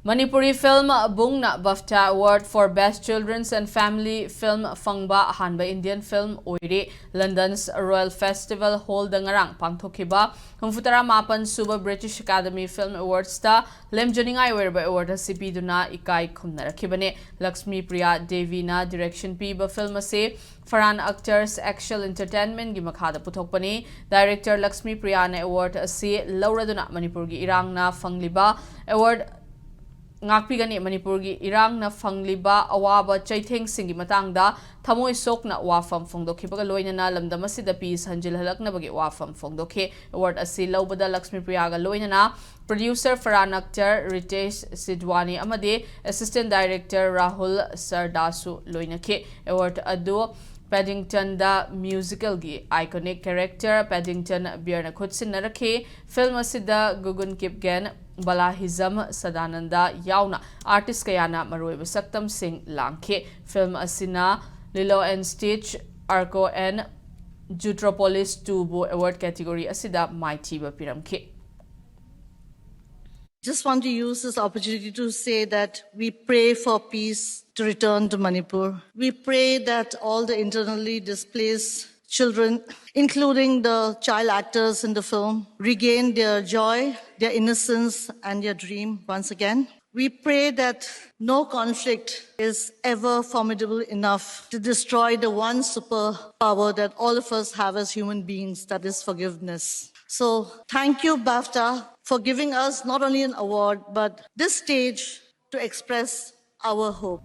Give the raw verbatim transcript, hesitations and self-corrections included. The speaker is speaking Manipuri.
ꯃꯅꯤꯄꯨꯔꯤ ꯐꯤꯜꯝ ꯕꯨꯡꯅ BAFTA Award for Best Children's and Family Film ꯐꯪꯕ ꯑꯍꯥꯟꯕ ꯏꯟꯗꯤꯌꯟ ꯐꯤꯜꯝ ꯑꯣꯏꯔꯦ꯫ ꯂꯟꯗꯟꯁ ꯔꯣꯌꯦꯜ ꯐꯦꯁꯇꯤꯚꯦꯜ ꯍꯣꯜꯗ ꯉꯔꯥꯡ ꯄꯥꯡꯊꯣꯛꯈꯤꯕ ꯍꯨꯝꯐꯨꯇꯔꯥ ꯃꯥꯄꯟ ꯁꯨꯕ ꯕ꯭ꯔꯤꯇꯤꯁ ꯑꯦꯀꯥꯗꯃꯤ ꯐꯤꯜꯝ ꯑꯦꯋꯥꯔꯗꯁꯇ ꯂꯦꯝꯖꯅꯤꯡꯉꯥꯏ ꯑꯣꯏꯔꯕ ꯑꯦꯋꯥꯔꯗ ꯑꯁꯤ ꯄꯤꯗꯨꯅ ꯏꯀꯥꯏ ꯈꯨꯝꯅꯔꯛꯈꯤꯕꯅꯦ꯫ ꯂꯛꯁꯃꯤ ꯄ꯭ꯔꯤꯌꯥ ꯗꯦꯕꯤꯅ ꯗꯤꯔꯦꯛꯁꯟ ꯄꯤꯕ ꯐꯤꯜꯝ ꯑꯁꯤ ꯐꯔꯍꯥꯟ ꯑꯛꯇꯔꯁ ꯑꯦꯛꯁꯦꯜ ꯏꯟꯇꯔꯇꯦꯟꯃꯦꯟꯒꯤ ꯃꯈꯥꯗ ꯄꯨꯊꯣꯛꯄꯅꯤ꯫ ꯗꯥꯏꯔꯦꯛꯇꯔ ꯂꯛꯁꯃꯤ ꯄ꯭ꯔꯤꯌꯥꯅ ꯑꯦꯋꯥꯔꯗ ꯑꯁꯤ ꯂꯧꯔꯗꯨꯅ ꯃꯅꯤꯄꯨꯔꯒꯤ ꯏꯔꯥꯡꯅ ꯐꯪꯂꯤꯕ ꯑꯦꯋꯥꯔꯗ ꯉꯥꯛꯄꯤꯒꯅꯤ꯫ ꯃꯅꯤꯄꯨꯔꯒꯤ ꯏꯔꯥꯡꯅ ꯐꯪꯂꯤꯕ ꯑꯋꯥꯕ ꯆꯩꯊꯦꯡꯁꯤꯡꯒꯤ ꯃꯇꯥꯡꯗ ꯊꯃꯣꯏ ꯁꯣꯛꯅ ꯋꯥꯐꯝ ꯐꯣꯡꯗꯣꯛꯈꯤꯕꯒ ꯂꯣꯏꯅꯅ ꯂꯝꯗꯝ ꯑꯁꯤꯗ ꯄꯤꯁ ꯍꯟꯖꯤꯜꯍꯜꯂꯛꯅꯕꯒꯤ ꯋꯥꯐꯝ ꯐꯣꯡꯗꯣꯛꯈꯤ꯫ ꯑꯦꯋꯥꯔꯗ ꯑꯁꯤ ꯂꯧꯕꯗ ꯂꯛꯁꯃꯤ ꯄ꯭ꯔꯤꯌꯥꯒ ꯂꯣꯏꯅꯅ ꯄ꯭ꯔꯣꯗ꯭ꯌꯨꯁꯔ ꯐꯔꯍꯥꯟ ꯑꯛꯇꯔ, ꯔꯤꯇꯦꯁ ꯁꯤꯗ꯭ꯋꯥꯅꯤ ꯑꯃꯗꯤ ꯑꯦꯁꯤꯁꯇꯦꯟ ꯗꯥꯏꯔꯦꯛꯇꯔ ꯔꯥꯍꯨꯜ ꯁꯔꯗꯥꯁꯨ ꯂꯣꯏꯅꯈꯤ꯫ ꯑꯦꯋꯥꯔꯗ ꯑꯗꯨ ꯄꯦꯗꯤꯡꯇꯟꯗ ꯃ꯭ꯌꯨꯖꯤꯀꯦꯜꯒꯤ ꯑꯥꯏꯀꯣꯅꯤꯛ ꯀꯦꯔꯦꯛꯇꯔ ꯄꯦꯗꯤꯡꯇꯟ ꯕꯤꯌꯔꯅ ꯈꯨꯠꯁꯤꯟꯅꯔꯛꯈꯤ꯫ ꯐꯤꯜꯝ ꯑꯁꯤꯗ ꯒꯨꯒꯨꯟ ꯀꯤꯞꯒꯦꯟ, ꯕꯂꯥ ꯍꯤꯖꯝ, ꯁꯗꯥꯅꯟꯗ ꯌꯥꯎꯅ ꯑꯥꯔꯇꯤꯁ ꯀꯌꯥꯅ ꯃꯔꯨꯑꯣꯏꯕ ꯁꯛꯇꯝꯁꯤꯡ ꯂꯥꯡꯈꯤ꯫ ꯐꯤꯜꯝ ꯑꯁꯤꯅ Lilo and Stitch, Arco and Zootropolis ꯇꯨꯕꯨ ꯑꯦꯋꯥꯔꯗ ꯀꯦꯇꯤꯒꯣꯔꯤ ꯑꯁꯤꯗ ꯃꯥꯏꯊꯤꯕ ꯄꯤꯔꯝꯈꯤ꯫ Just want to use this opportunity to say that we pray for peace to return to Manipur. We pray that all the internally displaced children, including the child actors in the film, regain their joy, their innocence, and their dream once again. We pray that no conflict is ever formidable enough to destroy the one superpower that all of us have as human beings, that is forgiveness. So, thank you, BAFTA, for giving us not only an award, but this stage to express our hope.